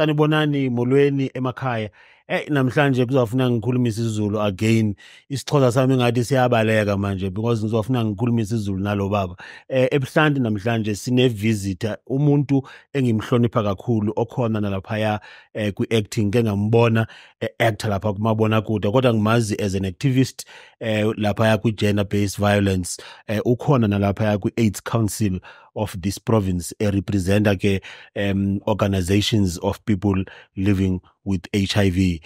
Sanibonani, molweni emakhaya. Namhlanje kuzofuna ngikhulumise isiZulu again. IsiXhosa sami ngathi siyabaleka manje because ngizofuna ngikhulumise isiZulu nalo baba. Ebuhlanti namhlanje sine visitor, umuntu engimhlonipha kakhulu okhona nalaphaya kwi-acting ke ngambona actor lapha kumabonakude, kodwa ngimazi as an activist laphaya kwi-gender based violence. Ukhona nalaphaya kwi-AIDS Council of this province, representa ke organizations of people living with HIV.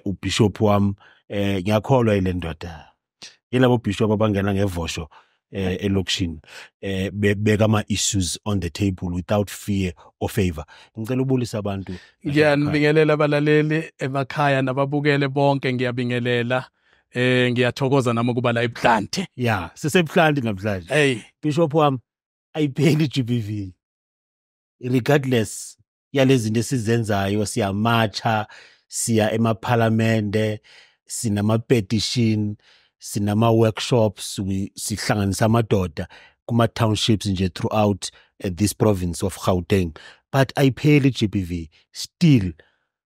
Ubishop wami, ngiyakholwa ile ndoda, yilabo bishop abangena ngevosho elokishini, bebeka ama issues on the table without fear or favor. Ngicela ubulisa abantu. Ngiyanibingelela abalaleli emakhaya nababukele bonke, ngiyabingelela. Ngiyathokoza nami ukuba la eBuhlanti. Ya, sisebuhlanti namhlanje. Hey. Bishop wami, ayipheli GBV regardless yalezi zinto esizenzayo. Siyamacha, siya emaphalamende, sinama petition, sinama workshops, we sihlanganisa amadoda kuma townships nje throughout this province of Gauteng, but ayipheli GBV. Still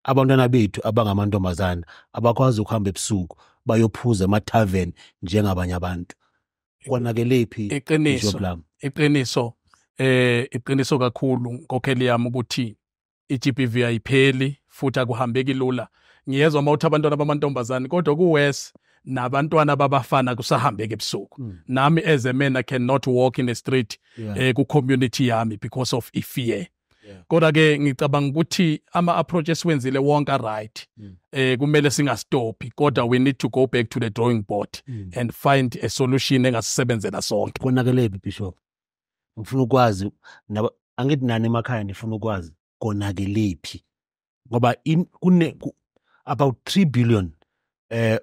abantwana bethu abangamantombazana abakwazi ukuhamba ebusuku bayophuza ema-tavern njengabanye abantu. Konakelephi? Iqiniso. Bishop lami. Iqiniso kakhulu, nkokheli yami, ukuthi iGBV ayipheli futhi akuhambeki lula. Ngiyezwa mawuthi abantwana bamantombazane, kodwa kuwes nabantwana babafana kusahambeka ebusuku. Nami as a man I cannot walk in the street ku community yami because of ifear. Kodwa ke ngicabanga ukuthi ama approach esiwenzile wonke right. Kumele singastophi, kodwa we need to go back to the drawing board and find a solution engasisebenzela sonke. Konakelephi, Bishop? Ngifuna ukwazi angithi nani emakhaya nifuna ukwazi konakelephi, ngoba about 3 billion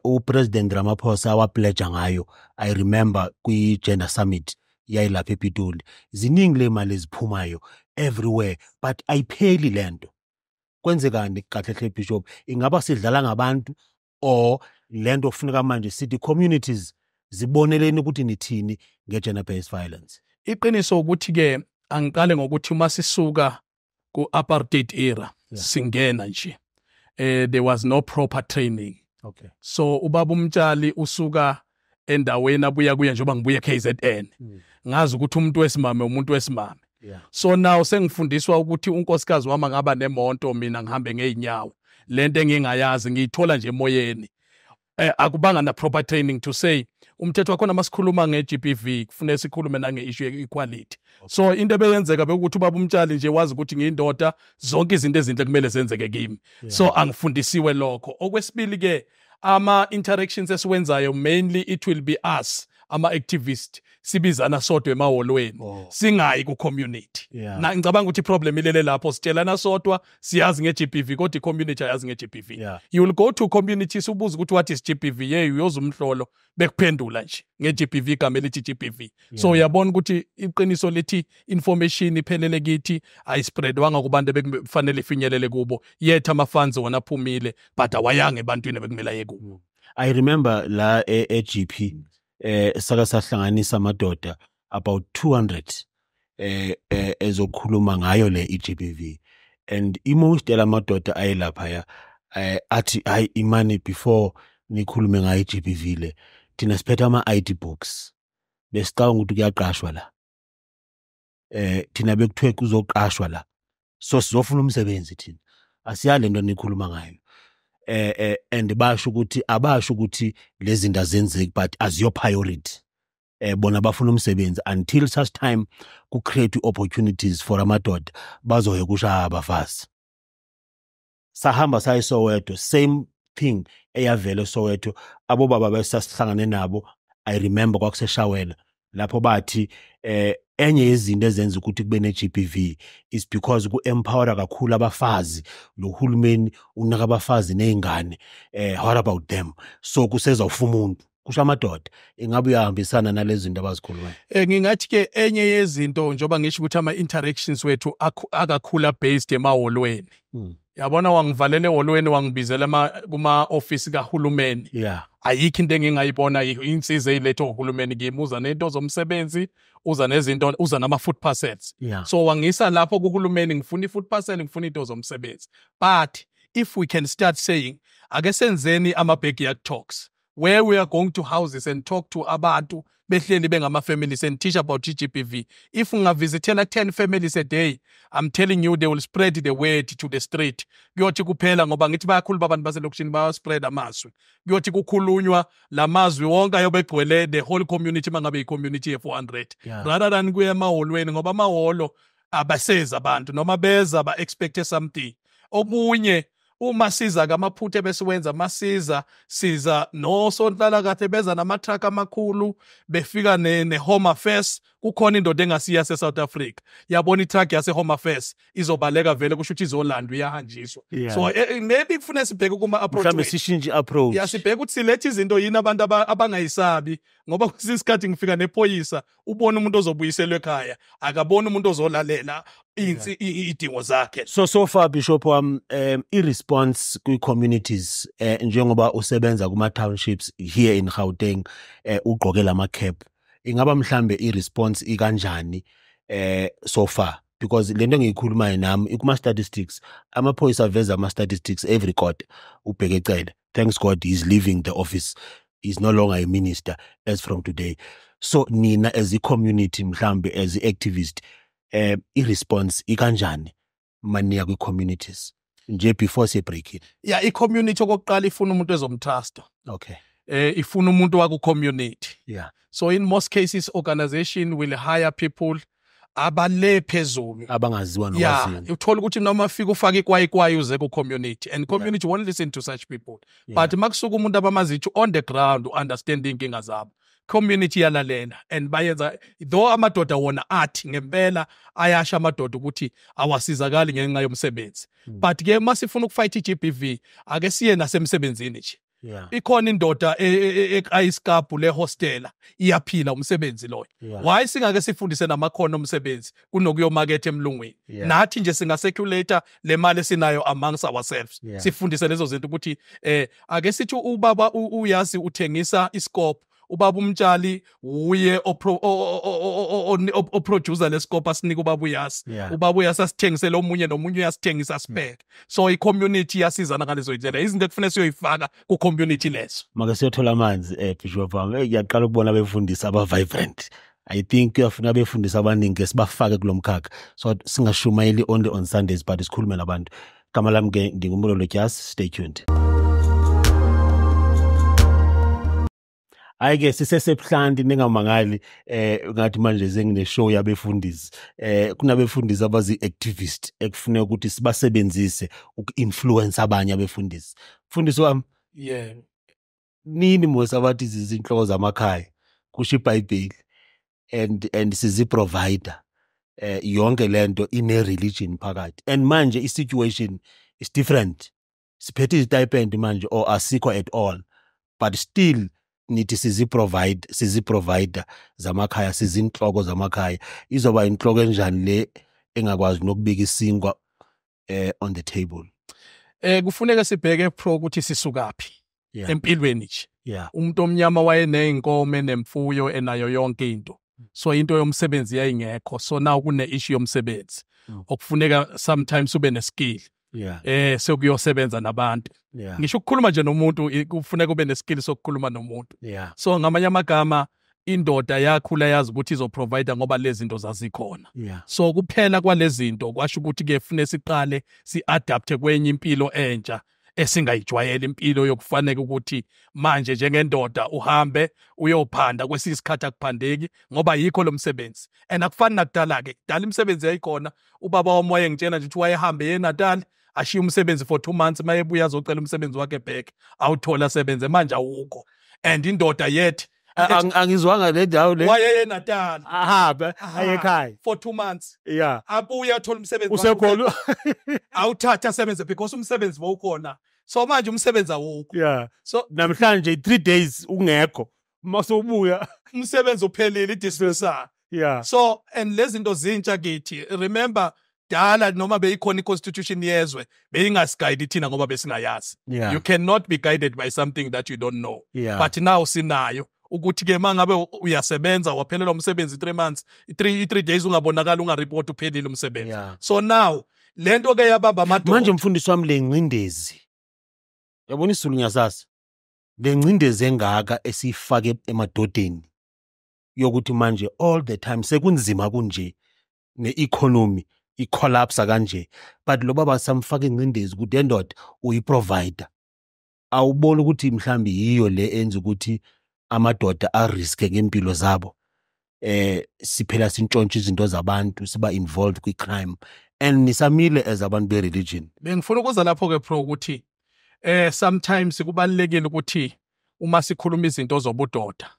uPresident Ramaphosa wapledge ngayo, I remember kwi gender summit yayilapha ePitoli. Ziningi le mali eziphumayo everywhere, but ayipheli lento. Kwenzekani kahle hle, Bishop? Ingaba sidlala ngabantu or lento kufuneka manje sithi communities ziboneleni ukuthi nithini nge-gender based violence? Iqiniso ukuthi ke angiqale ngokuthi uma sisuka ku apartheid era singena nje, there was no proper training. So ubaba uMtshali usuka endaweni abuya kuye, njengoba ngibuye KZN, ngazi ukuthi umuntu wesimame umuntu wesimame. So now sengifundiswa ukuthi unkosikazi wami angaba nemonto, mina ngihambe ngeenyawo. Lento engingayazi ngiyithola nje emoyeni. Akubanga na proper training to say umthetho wakhona. Masikhuluma nge-GBV kufuneka sikhulume nange-issue ye-equality. So into ebeyenzeka bekuthi ubaba uMtshali nje wazi ukuthi ngiyindoda, zonke izinto ezinhle kumele zenzeke kimi. So angifundisiwe lokho. Okwesibili ke, ama interactions esiwenzayo, mainly it will be us ama activist sibizana sodwa emahholweni, singayi ku community. Na ngicabanga ukuthi iproblem ilele lapho. Sitshelana sodwa, siyazi nge-GBV, kodwa i-community ayazi nge-GBV. You will go to communities ubuze ukuthi what is GBV, hey, uyoza umhlolo bekuphendula nje nge-GBV, igama elithi GBV. So uyabona ukuthi iqiniso lithi information iphelele kithi, ayispreadwanga kubantu ebekufanele ifinyelele kubo. Yet ama funds wona aphumile, but awayanga ebantwini ebekumele aye kubo. I remember la e-GP saka sahlanganisa amadoda about 200 ezokhuluma ngayo le iGBV, and imost yalamadoda ayelapha ya athi, "Hayi, imani before nikhulume ngayo iGBV le, thina siphethe ama ID books, besicabanga ukuthi kuyaqashwa la. Thina bekuthiwe kuzoqashwa la, so sizofuna umsebenzi thina, asiyale nto nikhuluma ngayo." And basho ukuthi abasho ukuthi lezi zinto azenzeki, but aziyo priority. Bona bafuna umsebenzi. Until such time ku create opportunities for amadoda, bazoye kushaya abafazi. Sahamba saye Soweto, same thing eyavela eSoweto. Abobaba besasihlangane nabo, I remember kwakuseshawela lapho, bathi enye yezinto ezenza ukuthi kube ne-GBV is because ku-empower kakhulu abafazi, lo hulumeni unaka abafazi nezingane. What about them? So kusezawufa umuntu. Kusho amadoda, ingabe uyahambisana nalezi zinto abazikhulumayo? Ngingathi ke enye yezinto, njengoba ngisho ukuthi ama interactions wethu akakhula based emahholweni. Yabona, wangivalela eholweni, wangibizela kuma office kahulumeni. Ayikho into engingayibona insiza eyilethwa uhulumeni kimi. Uza nento zomsebenzi, uza nezinto, uza nama food parcels. So wangisa lapho kuhulumeni, ngifuna i-food parcel, ngifuna into zomsebenzi. But if we can start saying, ake senzeni ama backyard talks where we are going to houses and talk to abantu behleli bengama families and teach about GBV. If ungavisitela 10 families a day, I'm telling you, they will spread the word to the street. Kuyothi kuphela, ngoba ngithi bayakhuluma abantu baselokishini, baya spread amazwi. Kuyothi kukhulunywa lamazwi wonke ayobe egcwele the whole community, mangabe i-community ye-400, rather than kuya emahholweni, ngoba amahholo abasezi abantu, noma beza ba-expect something. Okunye, uma siza kamaphutha ebesiwenza, masiza siza nosonhlalakahle, beza nama-truck amakhulu, befika ne-Home Affairs. Kukhona indoda engasiya se-South Africa, yabona i-truck yase-Home Affairs izobaleka vele, kusho ukuthi izolandwa, iyahanjiswa. So maybe kufuneka sibheke kuma-approach Mhlawumbe wethu. Sishintshe i-approach. Ya, sibheke ukuthi silethe izinto yini abantu abangayisabi, ngoba kwesinye isikhathi ngifika nephoyisa, ubona umuntu ozobuyiselwa ekhaya, akaboni umuntu ozolalela iy'dingo zakhe. So far, Bishop wami, i-response kwi-communities, njengoba usebenza kuma-townships here in Gauteng, ugqoke lama cap, ingaba mhlambe i-response ikanjani so far? Because lento engiyikhulumayo nami ikuma statistics, amaphoyisa aveza ama statistics every quarter. uBheki Cele, thanks God he's leaving the office, he's no longer a minister as from today. So nina as a community, mhlambe as activist, i-response ikanjani maniya kwi-communities nje before siye break it? Ya, i-community okokuqala ifuna umuntu ezomtrusta. Ifuna umuntu waku-community. So in most cases organization will hire people abale phezulu, abangaziwa nokwaziwa. Uthola ukuthi noma fika ufake ikwayi uze ku community, and community won't listen to such people. But makusuka umuntu abamazi on the ground, understand inkinga zabo, community yalalela and bayenza. Though amadoda wona athi ngempela ayasha amadoda ukuthi awasizakali ngenxa yomsebenzi, but ke masifuna ukufight iGBV, ake siye nasemsebenzini nje. Ikhona indoda eyiskapu le hostela, iyaphila, umsebenzi loyo. Why singake sifundise namakhono omsebenzi kunokuyomaketha emlungwini? Nathi nje singa-circulate le mali esinayo amongst ourselves, sifundise lezo zinto ukuthi ake sithi ubaba uyazi uthengisa iscope, ubaba umtshali uye oproducer lescope, asinika ubaba uyazi. Ubaba uyazi asithengisele omunye, nomunye uyasithengisa, sibheke. So i-community iyasizana ngalezo ndlela, izinto ekufanele siyoyifaka ku-community lezo. Make siyothola amanzi, Bishop wami. Ngiyaqala ukubona abefundisi aba-vibrant. I think kuyafuna abefundisi abaningi sibafake kulo mkhakha, so singashumayeli only on Sundays, but sikhulume nabantu. Igama lami ke nginguMbulelo Dyasi. Stay tuned. Hayi ke, sisesebuhlanti, ningamangali ngathi manje sengine show yabefundisi. Kunabefundisi abazi activist ekufuneka ukuthi sibasebenzise uku-influence abanye abefundisi. Mfundisi wami, nini mos abathi zizinhloko zamakhaya, kusho iBhayibheli, and sizi provider, yonke lento ine religion phakathi, and manje i situation is different. Siphethe izistipend manje or asikho at all, but still nithi sizi provider zamakhaya, sizinhloko zamakhaya. Izoba inhloko enjani le engakwazi nokubika isinkwa on the table? Kufuneka sibheke pro ukuthi sisukaphi empilweni nje. Umuntu omnyama wayeneyinkomo, nemfuyo, enayo yonke into, so into yomsebenzi yayingekho. So now kune issue yomsebenzi, okufuneka sometimes ube neskill sekuyosebenza nabantu. Ngisho ukukhuluma nje nomuntu, kufuneka ube neskill sokukhuluma nomuntu. So ngamanye amagama, indoda yakhula yazi ukuthi izoprovide ngoba lezi zinto zazikhona. So kuphela kwalezi zinto kwasho ukuthi ke kufanele siqale si-adapte kwenye impilo entsha esingayijwayele, impilo yokufanele ukuthi manje njengendoda uhambe uyophanda. Kwesinye isikhathi akuphandeki ngoba yikho lo msebenzi, and akufani nakudala-ke. Kudala imisebenzi yayikhona. Ubaba wami wayengitshela nje ukuthi wayehambe yeNatal, ashiye umsebenzi for 2 months, uma ebuya azocela umsebenzi wakhe back, awuthole, asebenze. Manje awukho, and indoda yet Angizwanga le ndawo le. Wayeye Natal. Ahambe aye ekhaya for 2 months. Abuye athola umsebenzi. Usekhona. Awuthatha asebenze because umsebenzi bowukhona. So manje umsebenzi awukho. So namhlanje 3 days ungekho, mase ubuya umsebenzi uphelile, i-dismissal. So and lezi zinto zintsha kithi. Remember, dala noma beyikhona i-constitution yezwe, beyingasiguide thina ngoba besingayazi. You cannot be guided by something that you don't know. But now sinayo ukuthi ke mangabe uyasebenza, waphelelwa umsebenzi 3 months, 3 days ungabonakala, ungareport, uphelile umsebenzi. So now lento ke yabamba amadoda. Manje mfundisi wami, le ngcindezi, yabona isiZulu ngiyasazi, le ngcindezi engaka esiyifake emadodeni yokuthi manje all the time sekunzima kunje, ne-economy icollapse kanje, but lo baba samfaka ingcindezi ukuthi endoda uyi-provider, awuboni ukuthi mhlambi yiyo le enza ukuthi amadoda ariske ngempilo zabo, siphela sintshontsha izinto zabantu, siba involved kwi-crime, and nisamile as abantu be-religion? Bengifuna ukuza lapho ke, pro, ukuthi sometimes kubalekile ukuthi uma sikhuluma izinto zobudoda,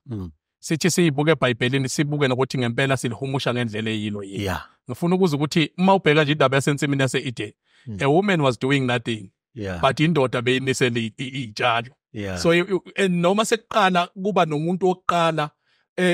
sithi siyibuke eBhayibhelini, sibuke nokuthi ngempela silihumusha ngendlela eyilo yini. Ngifuna ukuza ukuthi uma ubheka nje indaba yasensimini yase-Eden, a woman was doing nothing, but indoda beyinisela iy'tshalo. So and noma sekuqala kuba nomuntu wokuqala,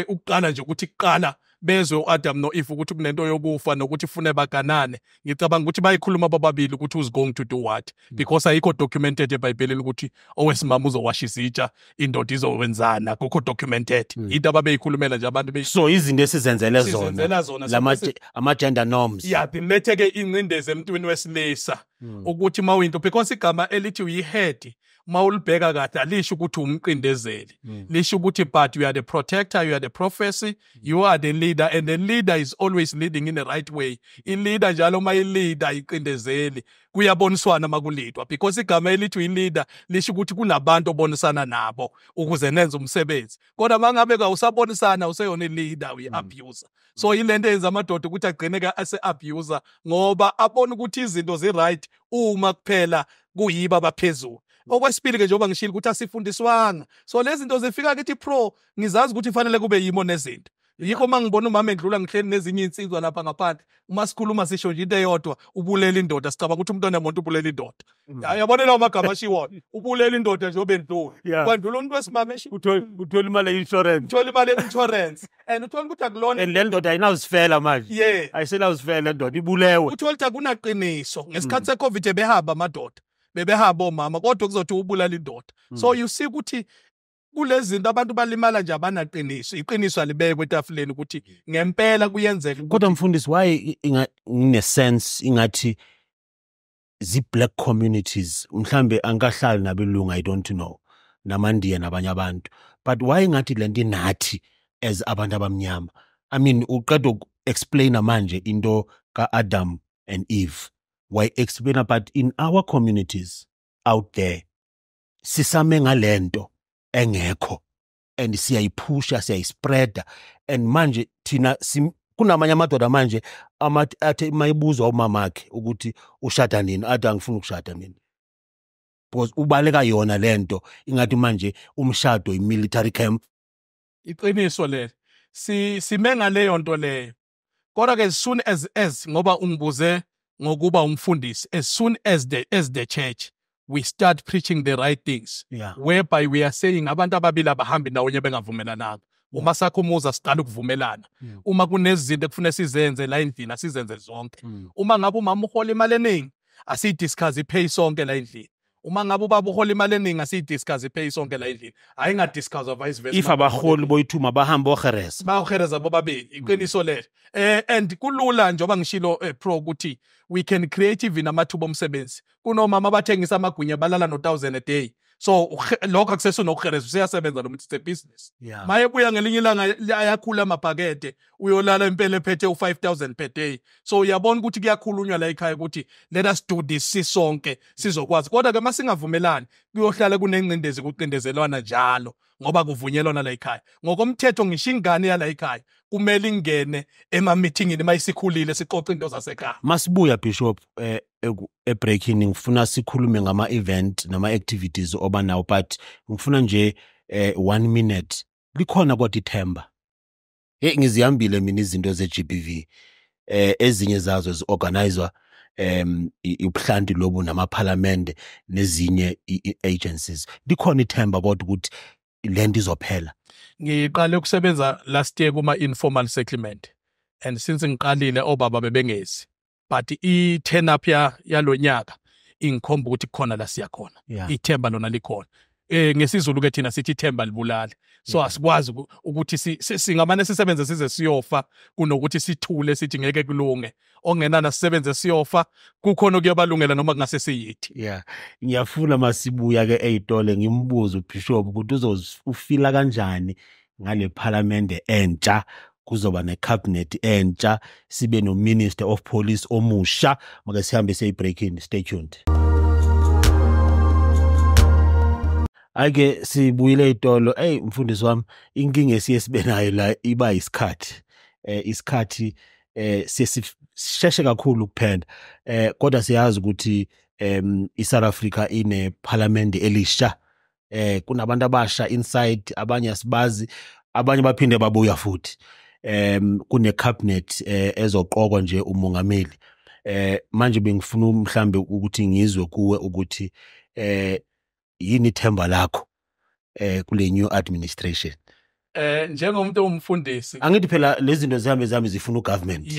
ukuqala nje ukuthi kuqala bezwe uAdam noEve ukuthi kunento yokufa nokuthi fune baganane, ngicabanga ukuthi bayikhuluma bobabili ukuthi who's going to do what, because ayikho documented eBhayibhelini ukuthi owesimama uzowasha izitsha, indoda izowenzana. Akukho documented. Into ababeyikhulumela nje abantu So izinto esizenzele zona. Sizenzela zona. Lama ama-gender norms. Yeah, bilethe ke ingcindezi emntwini wesilisa ukuthi mawinto, because igama elithi uyi-head, mawulibheka kahle, alisho ukuthi umqindezeli. Lisho ukuthi but you are the protector, you are the prophecy, you are the leader, and the leader is always leading in the right way. I-leader njalo uma i-leader iqindezeli, kuyaboniswana makulidwa, because igama elithi uyi-leader lisho ukuthi kunabantu obonisana nabo ukuze nenze umsebenzi. Kodwa mangabe kawusabonisana, useyona i-leader, uyi-abuser. So yilento eyenza amadoda ukuthi agcine ke ase-abuser, ngoba abona ukuthi izinto zi-right uma kuphela kuyibo abaphezulu. Okwesibili ke, njengoba ngishilo ukuthi asifundiswanga, so lezi zinto zifika kithi, pro, ngizazi ukuthi fanele kube yimo nezinto. Yikho uma ngibona umama endlula, ngihleli nezinye iy'nsizwa lapha ngaphandle, uma sikhuluma sisho nje into eyodwa: ubulela indoda. Sicabanga ukuthi umntwana wemuntu ubulela indoda. Yabona lawo magama ashiwona, ubulela indoda njengoba endlula. Kwandlula umuntu wesimame Uthola imali ye-insurance. Uthola imali ye-insurance and uthola ukuthi akulona. And le ndoda ayinawuzifela manje. Ayisenawuzifela le ndoda, ibulewe. Uthola ukuthi akunaqiniso. Ngesikhathi se-COVID behamba amadoda, bebehamba omama, kodwa kuzothi ubulala indoda. So you see ukuthi kulezi zinto abantu balimala nje, abanaqiniso. Iqiniso alibekwe etafuleni ukuthi ngempela kuyenzeka ukuthi Kodwa mfundisi, why ngine-sense ingathi zi-black communities, mhlambe angikahlali nabelungu, I don't know, namandiya nabanye abantu, but why ngathi lento inathi as abantu abamnyama? I mean, uqeda uku-explaina manje into ka-Adam and Eve, why explaina, but in our communities out there sisame ngalento engekho and siyayiphusha, siyayispreada, and manje thina kunamanye amadoda manje athi mayibuzwa umamakhe ukuthi ushada nini, athi angifuni ukushada mina, because ubaleka yona lento ingathi manje umshado i-military camp. Iqiniso lelo, si sime ngaleyo nto leyo. Kodwa ke as soon as ngoba ungibuze ngokuba umfundisi, as soon as the church we start preaching the right things, whereby we are saying abantu ababili abahambi ndawonye bengavumelananga. Uma sakho umuzi, siqala ukuvumelana. Uma kunezinto ekufanele sizenze la endlini, asizenze zonke. Uma ngabe umama uhola imali eningi, asiyidiscuss ipay sonke la endlini. Uma ngabe ubaba uhola imali eningi, asiyidiscuss ipay sonke la endlini. Ayingadiscuss vice versa. If abaholi boyithuma bahamba ohereza. Bawuhereza bobabili, iqiniso lelo. And kulula, njengoba ngishilo, pro, ukuthi we can create even amathuba omsebenzi. Kunomama abathengisa amagwinya, balala no-1000 a day. So lokho akusesunokuhereza, useyasebenza lo muntu, it's a business. Mayebuya ngelinye ilanga, ayakhula amabhakede, uyolala impela ephethe u-5000 per day. So uyabona ukuthi kuyakhulunywa la ekhaya ukuthi let us do this sisonke, sizokwazi. Kodwa ke masingavumelani, kuyohlala kunengcindezi, kucindezelwana njalo ngoba kuvunyelwana la ekhaya. Ngokomthetho ngisho ingane yala ekhaya kumele ingene ema-meetingini mayisikhulile, sixoxe into zasekhaya. Masibuya, Bishop, ebreakini ngifuna sikhulume ngama event nama activities oba nawo, but ngifuna nje 1 minute. Likhona kodwa ithemba. Hey, ngizihambile mina izinto ze-GBV, ezinye zazo zi-organizwa ubuhlanti lobu namaphalamende nezinye i-agencies. Likhona ithemba kodwa ukuthi lento izophela? Ngiqale ukusebenza last year kuma informal settlement, and since ngiqalile obaba bebengezi, but i-turn up ya yalonyaka ingikhomba ukuthi kukhona la siya khona. Ithemba lona likhona. NgesiZulu ke thina sithi ithemba libulali, so asikwazi ukuthi singamane sisebenze size siyofa kunokuthi sithule sithi ngeke kulunge. Ongenana sisebenze siyofa, kukhona okuyobalungela noma kungase siyithi. Yeah, ngiyafuna masibuya ke eyitole ngimbuze uBishop ukuthi uzofila kanjani ngale parliament entsha, kuzoba necabinet entsha, sibe no Minister of Police omusha. Make sihambe siye breaking. Stay tuned. Ake sibuyile eyitolo. Hey mfundisi wami, inkinga esiye sibe nayo la iba isikhathi. Isikhathi siyesisheshe kakhulu kuphela, kodwa siyazi ukuthi iSouth Africa ine parliament elisha, kunabantu abasha inside, abanye asibazi, abanye baphinde babuya futhi. Kune cabinet ezoqokwa nje umongameli. Manje bengifuna mhlambe ukuthi ngizwe kuwe ukuthi yini ithemba lakho kule new administration? Njengomuntu umfundisi, angithi phela lezi zinto zihambe zifuna ugovernment.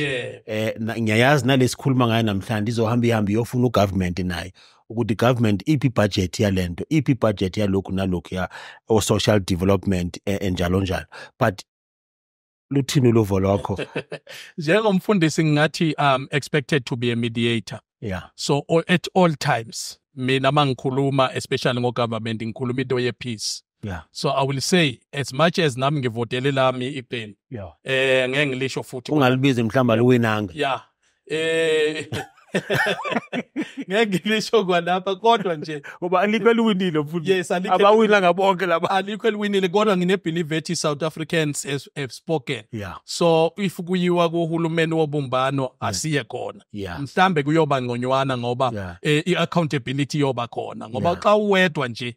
Ngiyayazi nalesikhuluma ngayo namhlanje izohamba ihambe iyofuna ugovernment nayo, ukuthi government iphi budget yalento, iphi budget yalokhu nalokhu ya o social development, enjalo njalo. But luthini uluvo lwakho? Njengomfundisi ngingathi I'm expected to be a mediator. So at all times mina mangikhuluma especially ngo-government ngikhuluma into ye-peace. So I will say, as much as nami ngivotele lami iqembu, ngeke ngilisho futhi. Ungalibizi mhlawumbe aliwinanga. Yeah. Ngeke ngilisho kwalapha kodwa nje ngoba alikho eliwinile mfundisi. Yes, alikho. Abawinanga bonke laba. Alikho eliwinile, kodwa ngine belief ethi South Africans have spoken. So if kuyiwa kuhulumeni wobumbano, asiye khona. Mhlambe kuyoba ngconywana ngoba i-accountability yoba khona, ngoba xa uwedwa nje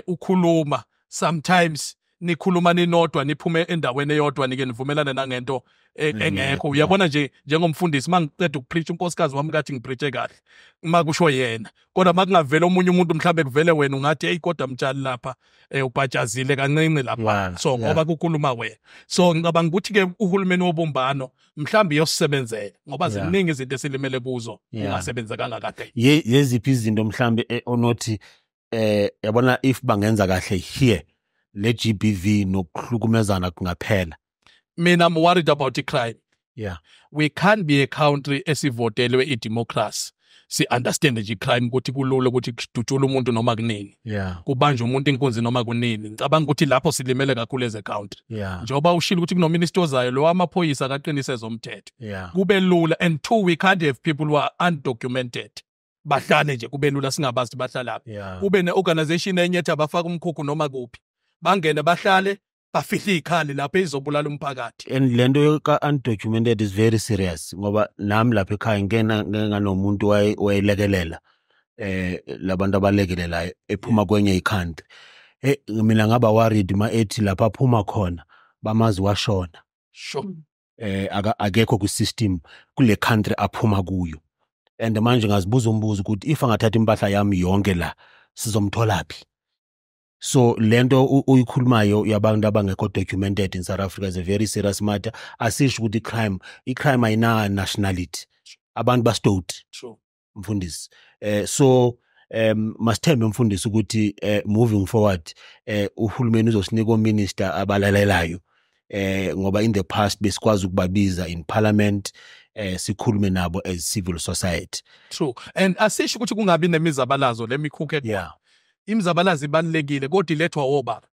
ukhuluma, sometimes nikhuluma ninodwa, niphume endaweni eyodwa, nike nivumelane nangento engekho. Uyabona nje njengomfundisi mangiqeda ukupreach, unkosikazi wami kathi ngipreache kahle uma kusho yena, kodwa makungavela omunye umuntu, mhlambe kuvele wena, ungathi hey kodwa mtshali lapha ubhajazile kancinci lapha, so ngoba kukhuluma wena. So ngicabanga ukuthi ke uhulumeni wobumbano mhlambe iyosebenzela, ngoba ziningi izinto esilimele kuzo ungasebenza kangakade. Yeziphi izinto mhlambe onothi yabona if bangenza kahle here le GBV nokuhlukumezana kungaphela? Mina I'm worried about the crime. We can't be a country esivotelwe i-democracy, si understand nje crime ukuthi kulula ukuthi kudutshule umuntu noma kunini, kubanjwe umuntu inkunzi noma kunini. Ngicabanga ukuthi lapho silimele kakhulu as a country. Njengoba ushilo ukuthi kunominister ozayo lo amaphoyisa akaqinise ezomthetho, kube lula. And two, we can't have people who are undocumented bahlale nje, kube lula singabazi bahlalaphi. Kube ne-organization enye ethi abafaka umkhukhu noma kuphi, bangene bahlale bafihle ikhali lapho izobulala umphakathi. And lento ka undocumented is very serious, ngoba nami lapha ekhaya ngena nganomuntu wayelekelela labantu abalekelelayo ephuma kwenye icountry. Mina ngaba worried ma ethi lapha aphuma khona bamazi washona. Akekho ku system kule country aphuma kuyo. And manje ngazibuza umbuzo ukuthi if angathatha impahla yami yonke la sizomthola phi? So lento uyikhulumayo yabantu abangekho documented in South Africa is a very serious matter. Asisho ukuthi i-crime ayina nationality. Abantu bastoti. Mfundisi. So masithembe mfundisi ukuthi moving forward uhulumeni uzosinika ominister abalalelayo, ngoba in the past besikwazi ukubabiza in parliament, sikhulume nabo as civil society. True. And asisho ukuthi kungabi nemizabalazo lemikhukhu. Imizabalazo ibalulekile kodwa ilethwa obaba.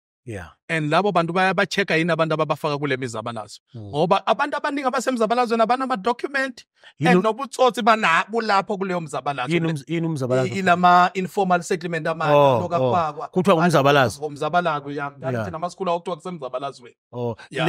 And labo bantu bayabachecka yini abantu ababafaka kule mizabalazo, ngoba abantu abaningi abasemzabalazweni abanama-document and nobutsotsi banabo lapho kuleyo mzabalazo. Yini umzabalazo? Ilama informal settlement amanye lokafakwa. Kuthiwa ngumzabalazo. Ngumzabalazo, ya. Thina masikhula okuthiwa kusemzabalazweni.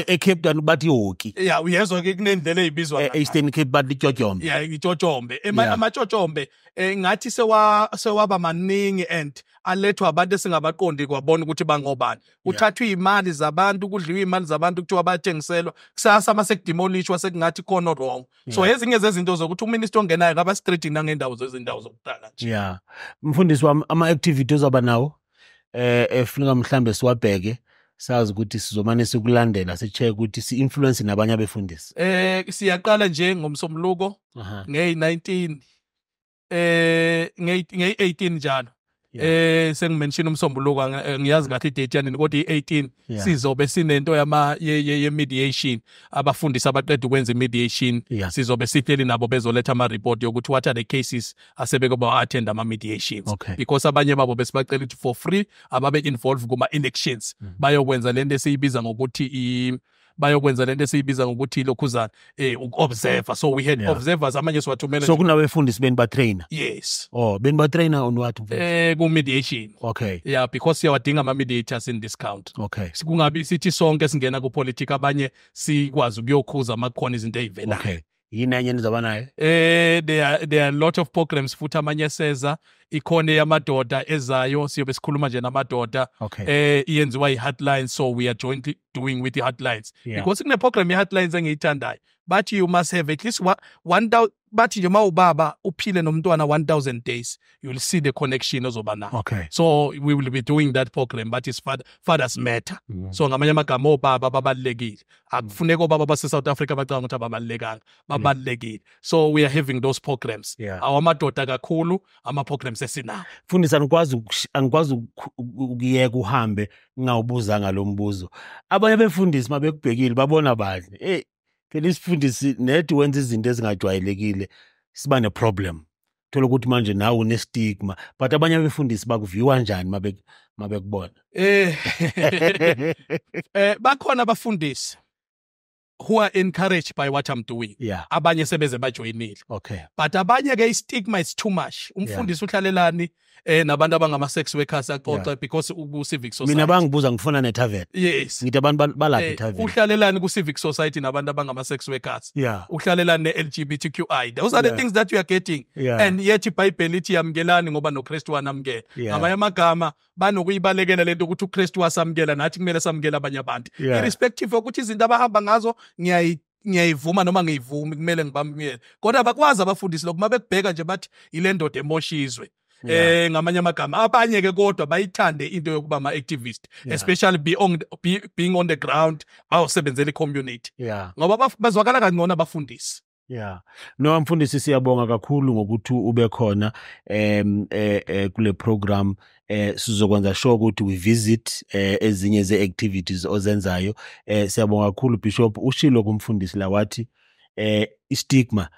E-Cape Town bathi ihoki. Yeah, uyezwa ke kunendlela ezibizwa. E-Eastern Cape bathi ityotyombe. Yeah, ityotyombe. Amatyotyombe ngathi sewaba maningi and alethwa abantu esingabaqondi kwabona ukuthi bangobani. Uthathwa Imali zabantu, kudliwa imali zabantu, kuthiwa bayatshengiselwa. Kusasa mase kudemolishwa sekungathi khona wrong. So ezinye zezinto zokuthi uminister ongenayo ngaba strict nangendawo zezindawo zokuqala nje. Yeah, mfundisi wami, ama-activity ozaba nawo efuneka mhlambe siwabheke, sazi ukuthi sizomane sikulandela, si-check ukuthi si-influence nabanye abefundisi. Siyaqala nje ngomsombuluko ngey-19, ngey-18 njalo. Sengimention umsombuluko, ngiyazi kahle idate yanini, kodwa i-18 sizobe sinento yama ye mediation, abafundisi abaqeda ukwenza i-mediation. Sizobe sihleli nabo, bezoletha ama-report yokuthi what are the cases asebeke ba-attend ama-mediations, because abanye babo besibacela ukuthi for free ababe involved kuma-elections, bayokwenza lento esiyibiza ngokuthi ilokhuzana uku-observer. So we had observers, amanye siwathumela. So kunabefundisi beni batrainer? Yes. Oh, beni batrainer on what, mfundisi? Ku-mediation. Yeah, because siyawadinga ama-mediators in this country. Kungabi sithi sonke singena kupolitiki, abanye sikwazi ukuyokhuza uma kukhona izinto ey'velayo. Okay, yini enye enizaba nayo? There are a lot of programs futhi amanye seza ikhona yamadoda ezayo, siyobe sikhuluma nje namadoda. Iyenziwa i-Heartlines, so we are jointly doing with the Heartlines, because kune program ye-Heartlines engiyithandayo, bathi you must have at least one bathi nje uma ubaba uphile nomntwana 1000 days, you will see the connection ozoba nayo. So we will be doing that program, but it's fathers matter. So ngamanye amagama obaba babalulekile, akufuneki obaba base-South Africa bacabanga ukuthi ababalulekanga, babalulekile. So we are having those programs, awamadoda kakhulu ama-programs esinawo. Mfundisi, angikwazi ukuyeka uhambe ngingawubuzanga lo mbuzo. Abanye befundisi mabekubhekile babona badle, hey, phela isifundisi nethi wenza izinto ezingajwayelekile, siba ne-problem, thola ukuthi manje nawe une-stigma, but abanye abefundisi bakuviwa njani mabekubona? Bakhona abafundisi who are encouraged by what I'm doing. Abanye sebeze bajoyinile. But abanye ke i-stigma is too much. Umfundisi uhlalelani nabantu abangama sex workers axoxa, because uku civic society. Mina bangibuza ngifuna ne-tavern. Ngithi abantu balapha e-tavern. Uhlalelani ku civic society nabantu abangama sex workers? Uhlalelani ne-LGBTQI? Those are the things that you are getting. And yet iBhayibheli lithi yamukelani ngoba noKristu wanamukela. Ngamanye amagama banokuyibalekela lento ukuthi uKristu wasamukela, nathi kumele samukele abanye abantu. Irrespective yokuthi izinto abahamba ngazo ngiyayivuma noma ngiyivumi, kumele ngibamukele. Kodwa abakwazi abafundisi lokho, mabekubheka nje bathi ile ndoda emosha izwe. Ngamanye amagama abanye ke kodwa bayithande into yokuba ama activist, especially being on the ground, bayosebenzela i-community. Ngoba bazwakala kangcono abafundisi. Yeah. No, mfundisi, siyabonga kakhulu ngokuthi ube khona kule program. Sizokwenza sure ukuthi we visit ezinye ze activities ozenzayo. Siyabonga kakhulu, Bishop. Ushilo kumfundisi la wathi istigma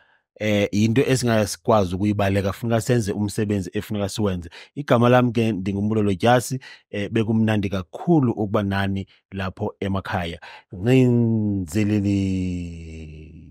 into esingasikwazi ukuyibaleka, funeka senze umsebenzi efuneka siwenze. Igama lami ke ndinguMbulelo Dyasi. Bekumnandi kakhulu ukuba nani lapho emakhaya. Ncinzeleli.